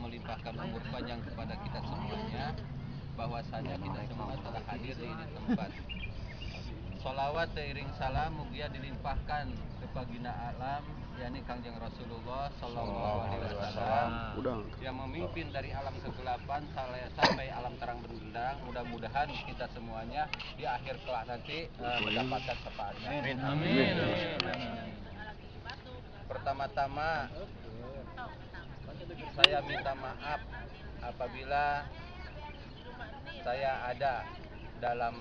melimpahkan umur panjang kepada kita semuanya, bahwasanya kita semua telah hadir di ini tempat. Sholawat seiring salam mugia dilimpahkan ke baginda alam, yakni Kangjeng Rasulullah Shallallahu Alaihi Wasallam yang memimpin dari alam kegelapan sampai alam terang benderang. Mudah-mudahan kita semuanya di akhir kelak nanti mendapatkan syafaatnya. Amin. Amin. Pertama-tama saya minta maaf apabila saya ada dalam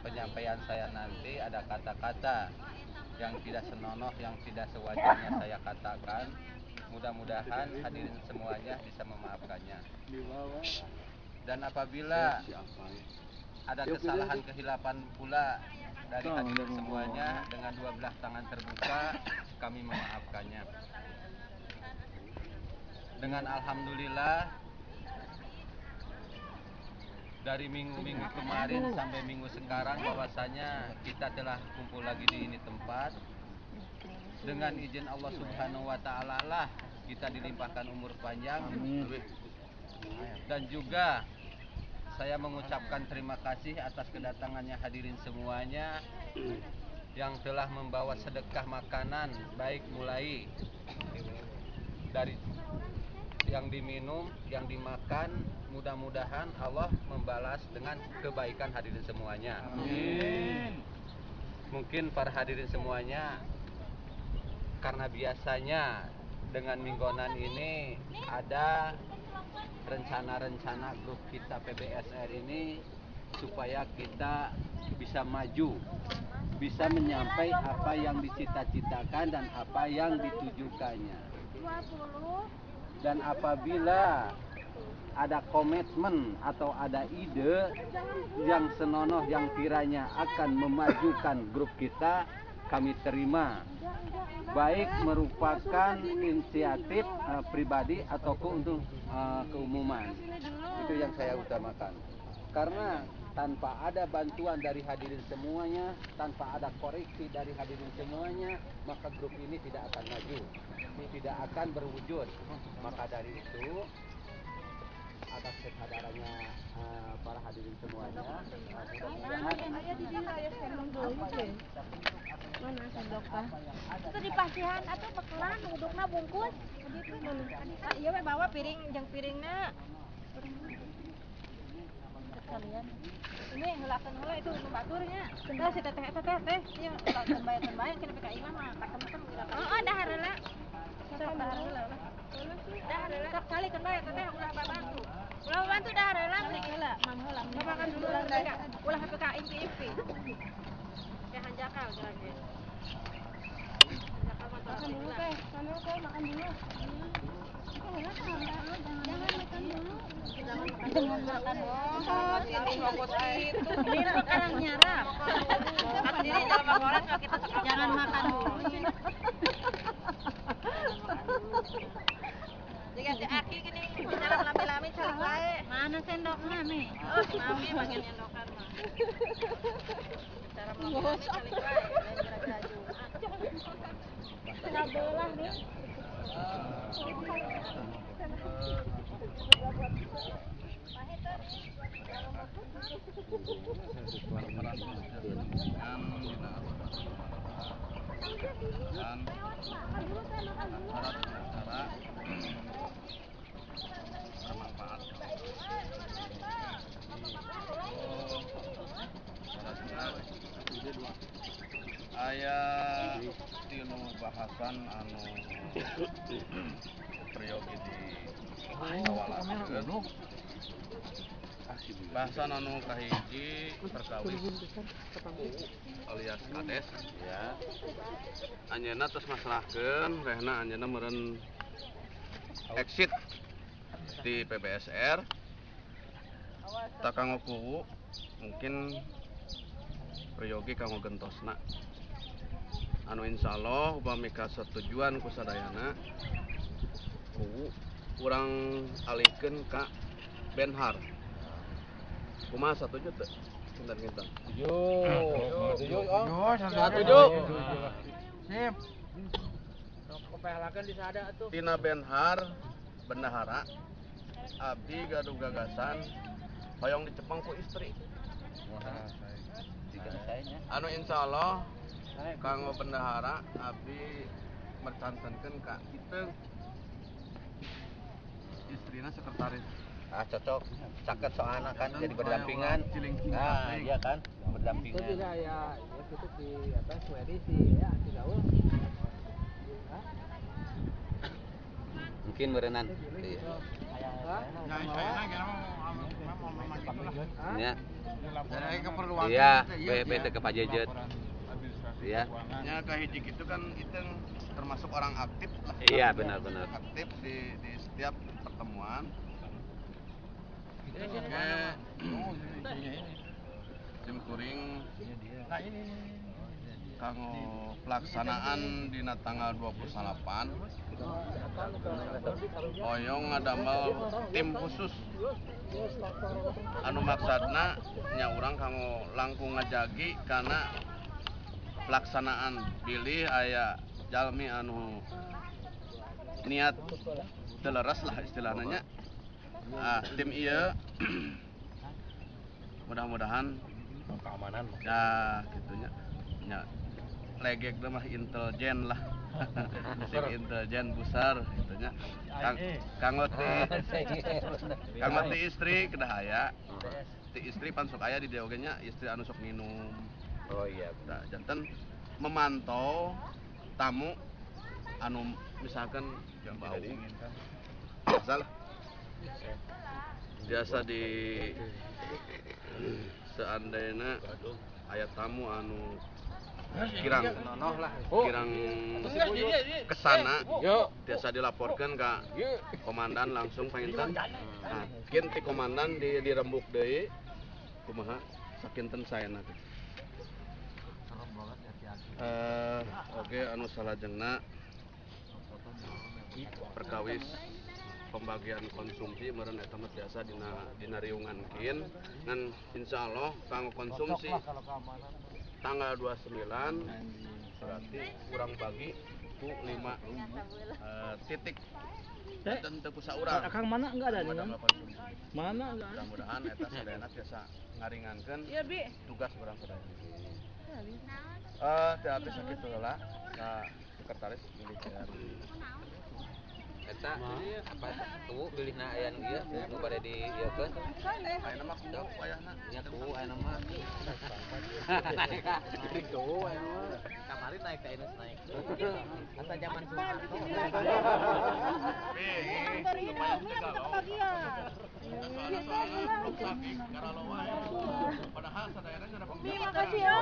penyampaian saya nanti ada kata-kata yang tidak senonoh, yang tidak sewajarnya saya katakan. Mudah-mudahan hadirin semuanya bisa memaafkannya. Dan apabila ada kesalahan kehilapan pula dari hadirin semuanya, dengan dua belah tangan terbuka kami memaafkannya. Dengan alhamdulillah dari minggu-minggu kemarin sampai minggu sekarang bahwasanya kita telah kumpul lagi di ini tempat. Dengan izin Allah Subhanahu wa Ta'ala lah kita dilimpahkan umur panjang. Dan juga saya mengucapkan terima kasih atas kedatangannya hadirin semuanya yang telah membawa sedekah makanan, baik mulai dari yang diminum, yang dimakan. Mudah-mudahan Allah membalas dengan kebaikan hadirin semuanya. Amin. Mungkin para hadirin semuanya, karena biasanya dengan minggonan ini ada rencana-rencana grup kita PBSR ini supaya kita bisa maju, bisa menyampai apa yang dicita-citakan dan apa yang ditujukannya. Dan apabila ada komitmen atau ada ide yang senonoh yang kiranya akan memajukan grup kita, kami terima, baik merupakan inisiatif pribadi ataupun untuk keumuman. Itu yang saya utamakan, karena tanpa ada bantuan dari hadirin semuanya, tanpa ada koreksi dari hadirin semuanya, maka grup ini tidak akan maju, tidak akan berwujud. Maka dari itu, atas kesadarannya para hadirin semuanya, mana sendoknya? Itu di pasihan atau pekelan, udukna bungkus. Iya, we bawa piring, jang piringna. Sekalian. Ini heulakeun heula itu nu baturnya. Tah si teteh teteh teh, ieu heulakeun bae keun bae kena PKI mah katem-tem geura. Heeh, dahar heula. Sok dahar heula. Dahar heula. Sok kali keun bae teteh ulah babantu. Ulah babantu dahar heula beli heula, mam heula. Makan dulu ulah PKI impi-impi. Ya hanjakal lagi. Hanjakal mah Makan dulu teh, makan dulu teh, makan dulu. Jangan makan dulu. Jangan makan dulu. Ini sekarang nyarap. Jangan makan dulu. Jika si Aki gini bicara lami-lami cari wae. Mana sendoknya nih? Oh, mami bagian nyendokan mah. Cara melami-lami cari wae, lain gerak Jumat. Setengah belah nih. Dan acara bermanfaat. Aya tinu bahasan anu priyogi di awalakeun. Bahasan anu kahiji perkawis alias kades ya. Anjeunna tos masrahkeun rehna anjeunna meureun exit di PBSR. Tak kanggo kuwu mungkin priyogi kanggo gentosna. Anu insyaallah upami kasetujuan ku sadayana kuwu urang alihkeun ka Benhar. Kumaha satuju teu? Kinten-kinten. Setuju. Satuju. Sip. Sok kopelakeun di sada atuh. Tina Benhar bendahara Abdi gaduh gagasan hoyong dicepeng ku istri. Anu insyaallah kanggo bendahara abdi mercantenkeun ka Iteung. Istrina sekretaris. Ah cocok, caket soalna kan jadi berdampingan. Nah, iya kan, berdampingan. Itu juga ya, itu di apa Suwedi si ya si Gaul. Mungkin berenang. Iya. Ya. Iya, BPT ke Pak Jejet. Iya. Ya ke hiji gitu kan itu termasuk orang aktif lah. Iya, benar-benar. Aktif di setiap pertemuan. Oke. Tim kuring kanggo pelaksanaan dina tanggal 28 hoyong ngadamel tim khusus anu maksudna nya urang kanggo langkung ngajagi karena pelaksanaan bilih aya jalmi anu niat teu leres lah istilahnya nya. Ah, tim ieu mudah-mudahan keamanan ya gitunya nya legek mah intelijen lah. Tim intelijen besar gitunya. Kanggo ti istri kedah aya. Ti istri pan sok aya di dieu oge nya istri anu sok minum. Oh iya. Nah, janten memantau tamu anu misalkan yang bau. Biasa lah. Biasa di seandainya aya tamu anu kirang kirang kesana biasa dilaporkan ke komandan langsung panginten. Nah, kin ti komandan di dirembuk deui kumaha sakinten saena teh. Oke anu salajengna perkawis pembagian konsumsi meureun eta mah biasa dina riungan kin ngan insyaallah kanggo konsumsi tanggal 29 berarti kurang bagi ku 5 titik dan teu ku saurang. Akang mana enggak ada nih? Mana enggak ada. Mudah-mudahan eta sadayana tiasa ngaringankeun tugas urang sadaya. Teu abdi sakitu heula ka sekretaris milik eta apa tuh bilihna aya nu ieu nu bade di ieukeun ayeuna mah kudu wayahna nya kudu ayeuna mah kudu ayeuna mah kamari naik ka Inus naik asa zaman Soeharto. Padahal sadayana sudah Terima kasih ya.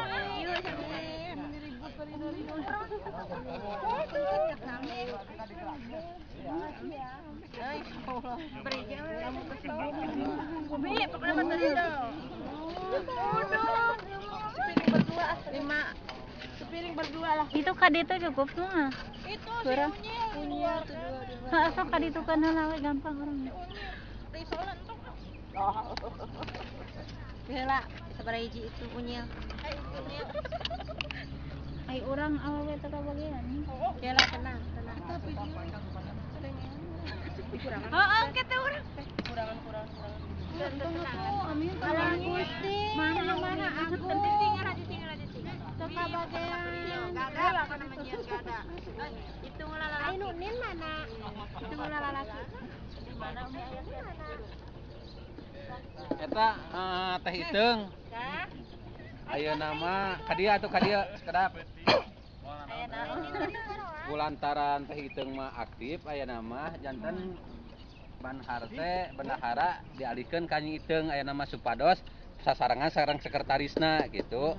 Sepiring berdua lah. Itu kaditu cukup mah. Itu si unyil. Heeh, sok kaditu kan heula we gampang urang. Risolan entok. Heula sabaraha hiji itu unyil. Ai urang awewe teh kabagian. Heula tenang, tenang. Heeh, engke teh urang. Kurangan. Amin. Gusti. Mana mana aku. Kabagian. Gada lah namanya gada. Itu lalaki. Ai Nunin mana? Itu lalaki. Mana umi aya Eta Teh Iteung. Ayeuna mah ka dieu atuh ka dieu sekedap. Kulantaran Teh Iteung mah aktif ayeuna mah janten Banhar teh bendahara dialihkeun ka Nyi Iteung ayeuna mah supados sasarengan sareng sekretarisna gitu.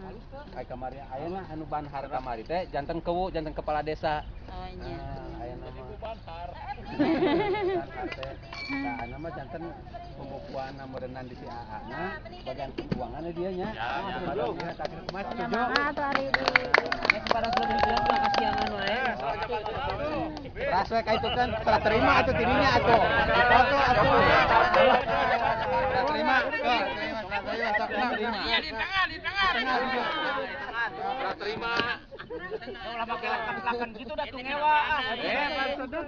Ai kamari ayeuna anu Banhar kamari teh janten kewu janten kepala desa. Oh nya. Ayeuna mah Banhar. Banhar teh. Nah, ayeuna mah janten pembukuan meureunnan di si AA na bagian keuangan dia nya. Ya, Mas setuju. Atuh ari di kasiangan wae. Ras we ka itu kan salah terima atuh tidinya atuh. Foto atuh. Salah terima. Terima. Iya di tengah, di tengah. Salah terima. Ulah make lakan-lakan gitu dah tuh ngewa. Eh, maksudnya